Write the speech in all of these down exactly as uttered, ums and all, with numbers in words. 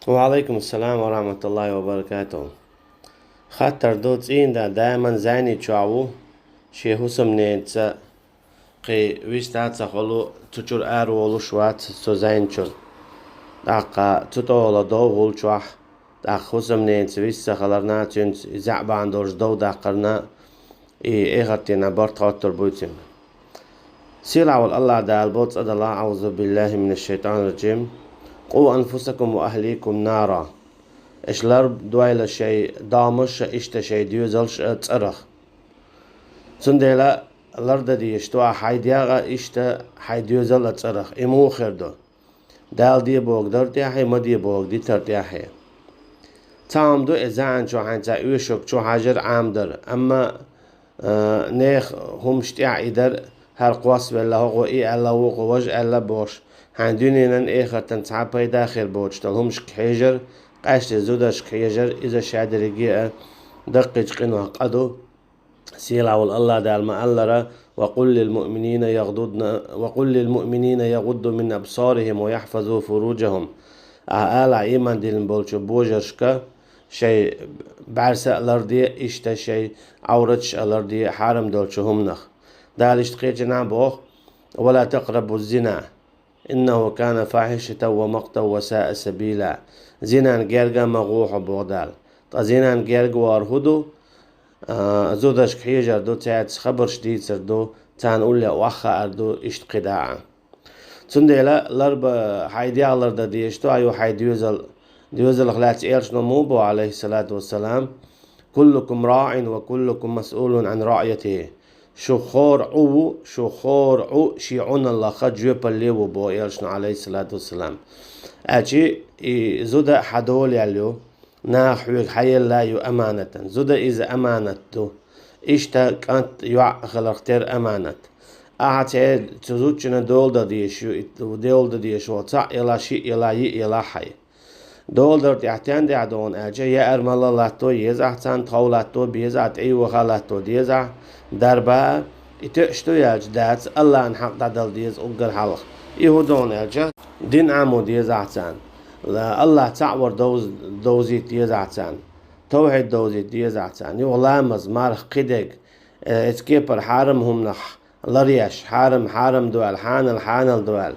Ва Ӏалайкум ассалам ва рахматуллахи ва баракатух. Хаттар ду: цӀийнда даиман зӀене чохь ву, шен хӀусамненца кхин виста ца хуьлу, цу чуьра араволуш вац со зӀеначуьра. ТӀаккха цу тӀехула дов хуьлу чохь, тӀаккха хӀусамненца вист ца хиларна, цуьнца и зӀе бахьана долуш дов даккхарна, и эхартана барт хоттур буй цуьнга. Сийлахь волу АллахӀ Дала бо цӀа далахь: «АӀузу биллахӀи минаш-шайтӀанир-ражим. Къу анфусакум ва ахӀликум нара». Аша лардойла шайн домаш а, иштта шайн доьзалш а цӀарах. Цундела лардан дезаш ду ахь хьайн дегӀ а, иштта хьайн доьзал а цӀарах. И муха хир ду? Дала де бохург дар тӀехье, ма де бохург дитар тӀехье. Цхьа хӀума ду, и зӀеначу хьайн цхьа оьшург чу хьажар, Ӏама дар, амма, а, нехан хӀумаш тӀехь и дар, хӀара кхоссавелла хӀокхо и аьлла, вукхо важа аьлла бохуш, хьайн дуьненан, эхартан цхьа а пайда хир боцуш долу хӀумашка хьежар, къаьсттина зударшка хьежар, иза шадерриге а даккхийчу къинойх къа ду. Сийлахь волу АллахӀ Дала ма-аллара: «Ва къул лил муъминина ягӀдудна, ва къул лил муъминина ягӀудду мин абсарихӀим ва яхьфазу фуруджахӀум». Ахьа ала ийман диллина болчу божаршка, шайн бӀаьрса а ларде, иштта шайн Ӏавраташ а ларде хьарам долчу хӀуманах. Дала иштта кхечанхьа боху: «Ва ла такърабуз-зина». «ИннахӀу кана фахьишатан ва макътан ва саа сабила». Зинан герга а ма гӀо хьо, боху Дала. Ткъа зинан герга вар хӀун ду? А, зударшка хьежар ду, цаьрца хабарш дийцар ду, царна улле охьахаар ду, иштта кхидӀа а. Цундела ларба хьайн дегӀ лардан дезаш ду, а ю хьайн доьзал. Доьзалх лаьцна элчано муха боху, Ӏалайхиссалату вассалам: «Куллукум раӀин ва куллукум масъулун Ӏан раӀйатихӀи». Шух хӀора Ӏу ву, шух хӀора Ӏу шен Ӏуналлах жоьпалле ву, боху элчано, Ӏалайхиссалату вассалам. Аьлча, и зуда хьан дола яьлла ю, наха хьоьга хьаелла ю аманатан. Зуда иза аманат ду. Иштта кӀант, йоӀ хиларх тера аманат. Ахьа церан цу зудчунна дола дан дезаш ю, и дола дан дезаш ву цхьаъ елахь, шиъ елахь, йиъ елахь хьайн. Дола дар тӀехь стенна дехьа догӀун аьлча, яар-малар латто еза ахь царна, тхов латто беза ахь, тӀе йоха латто деза ахь, дарба а, и тоьаш ду яьлча дац, АллахӀан хьакъ дӀадала деза уггар хьалха. И хӀун догӀун аьлча, дин Ӏамо деза ахь царна. АллахӀ цхьаъ вар довз-, довзийта деза ахь царна. Тавхьид довзийта деза ахь царна. Юха ламаз, марха, кхидерг, э, эцу кепара хьарам хӀуманах ларъеш, хьарам хьарам ду аьлла, хьанал хьанал ду аьлла.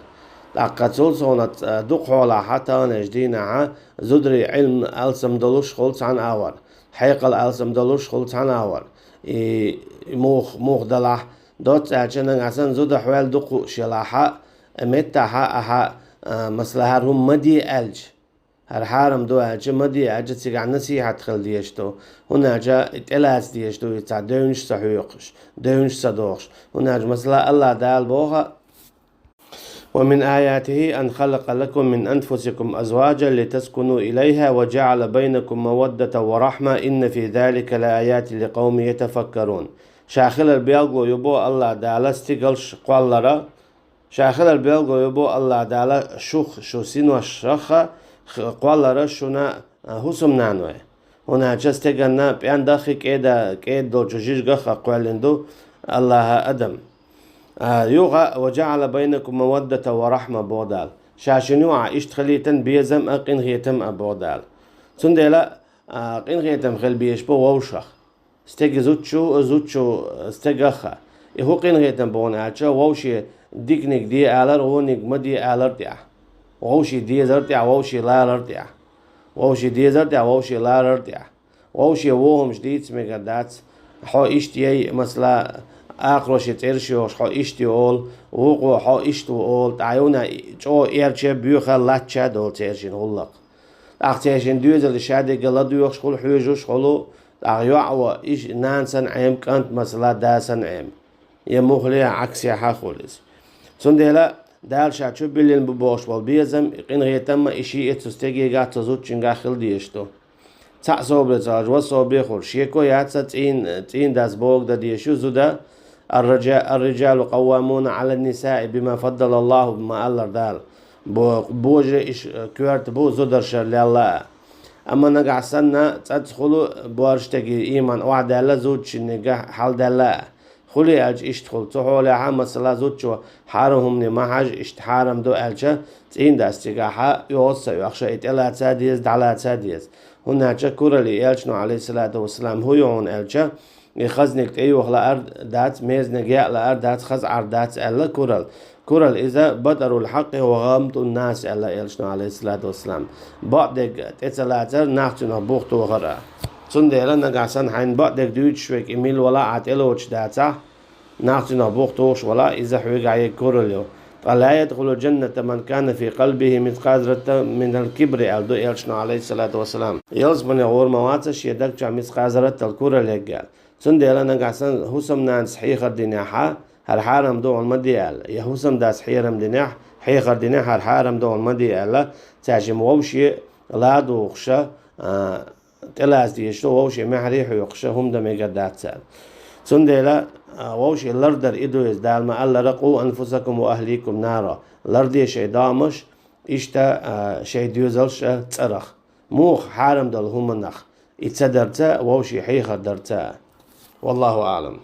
ТӀаккха цул совнаха, э, дукха хьолахь, таханлерчу дийнахь, зударий Ӏилма алсам долуш хуьлу цхьана агӀор, хьекъал алсам долуш хуьлу цхьана агӀор. И мух-, мух далахь, доцца аьлча, нагахь санна зуда хьол дукха хууш елахь, э, меттахь ахьа, э, масала, хӀара хӀума ма де аьлча, хӀара хьарам ду аьлча, ма де аьлча, цигахь насихьат хила дезаш ду. ХӀунда аьлча тӀелаца дезаш ду и цхьа девнаш ца хьоькхуш, девнаш ца дохуш. ХӀунда аьлча, масала, АллахӀ Дала боху: «Ва мин аятихӀи ан халакъа лакум мин анфусикум азваджан литаскуну илайхӀа ва джаӀала байнакум маваддатан ва рахьма, инна фи залика лааятин ликъавмин ятафаккарун». Ша хилар белгало ю боху АллахӀ Дала стигалш кхоллара, Ша хилар белгало ю боху АллахӀ Дала шух, шу синошха х-, кхоллара шуна, а, хӀусамнаной. ХӀунда аьлча стеганна пӀенда а, кхин кӀеда, кӀеда долчу жижигах а кхоьллина ду АллахӀа адам. А, юха: «Ва джаӀала байнакум маваддатан ва рахьма», боху Дала. Ша шуна юкъахь иштта хилийтина безам а, къинхетам а, боху Дала. Цундела, а, къинхетам хила безаш бу вовшах. Стега зудчу, зудчу стегах а. И хӀун къинхетам боху аьлча, вовше диканиг де алар, вониг ма де алар тӀехь. Вовше дезар тӀехь, вовше лалар тӀехь. Вовше дезар тӀехь, вовше лалар тӀехь. Вовше вон хӀумаш дийца мегар дац. Хьо иштта яй, масала, акхароши цӀераш йохуш, хьо иштта ю олу, вукхо хьо иштта ву олу, тӀаккха юна чӀогӀа эрча, боьха, латча долу церан шина гӀуллакх. ТӀаккха церан шина доьзалш шадерг а ладоьгӀуш хуьлу, хьоьжуш хуьлу, тӀаккха йоӀ а, иш-, нана санна Ӏема, кӀант, масала, да санна Ӏема. Я муххале а, Ӏаксехьа а хуьлу иза. Цундела Дала ша чу биллина бу бохуш болу безам, къинхетам а, и шиъ а цу стегегахь, цу зудчуьнгахь хила дезаш ду. Цхьаъ собаре ца хилча, ван собаре хуьлу. Шеко яц, цӀийн-, цӀийндас бохург дан дезаш ю зуда: «Ар-риджа-, ар-риджалу къаввамуна Ӏалан-нисаи бима фаддалаллаху», ма-аллара Дала. Бо-, божарий иш коьрта бу зударшара лелла а. Амма нагахь санна цӀаьхха хуьлу боьрша стеган ийман охьадаьлла, зудчуьнгахь хьалдаьлла а. Хуле аьлча иштта хула. Цу хьолехьа, масала, зудчо хьарам хӀумане ма хьажа, иштта хьарам ду аьлча, цӀийндас цигахьа оьгӀаз ца оьхуша, и тӀелаца деза, дӀалаца деза. ХӀунда аьлча куралла, Элчано, Ӏалайхиссалату вассалам, хӀу ю хьона аьлча, и хазаниг тӀеюха лаар дац, мерзаниг яа лаар дац, хаза Ӏар дац аьлла куралла. Куралла иза батарул хьакъи ва гӀамтун нас аьлла Элчано, Ӏалайхиссалату вассалам. Бакъдерг тӀе ца лацар, нах цунах бух тохар а. Цундела нагахь санна хьайна бакъдерг дуьйцуш верг и мила валахь а тӀелоцуш дацахь, нах цунах бух тухуш валахь, иза хьоьгахь ерг куралла ю. Ткъа ла ядхулул джанната ман кана фи къалбихи мискъала зарратин минал кибри аьлла ду Элчано, Ӏалайхиссалату вассалам. Ялсамане гӀур ма вац шен даг чу мискъала зарратал куралла ерг аьлла. Цундела нагахь санна хӀусамнанас хьехар динехьа, хӀара хьарам ду хьуна ма де аьлла, я хӀусамдас хьерам динехь, хьехар динехь, хӀара хьарам ду хьуна ма де аьлла, цаьршимма вовше ладугӀуша, а, тӀелаца дезаш ду, вовше маьхьарий хьоькхуша, хӀума дан мегар дац царна. Цундела, а, вовше лардар и ду иза, Дала ма аллара: «Къу анфусакум ва ахликум нара». Ларде шайн доамаш, иштта, а, шайн доьзалш а цӀарах. Муха? Хьарам долу хӀуманах. И ца дарца, вовше хьехар дарца. Валлаху аӀлам.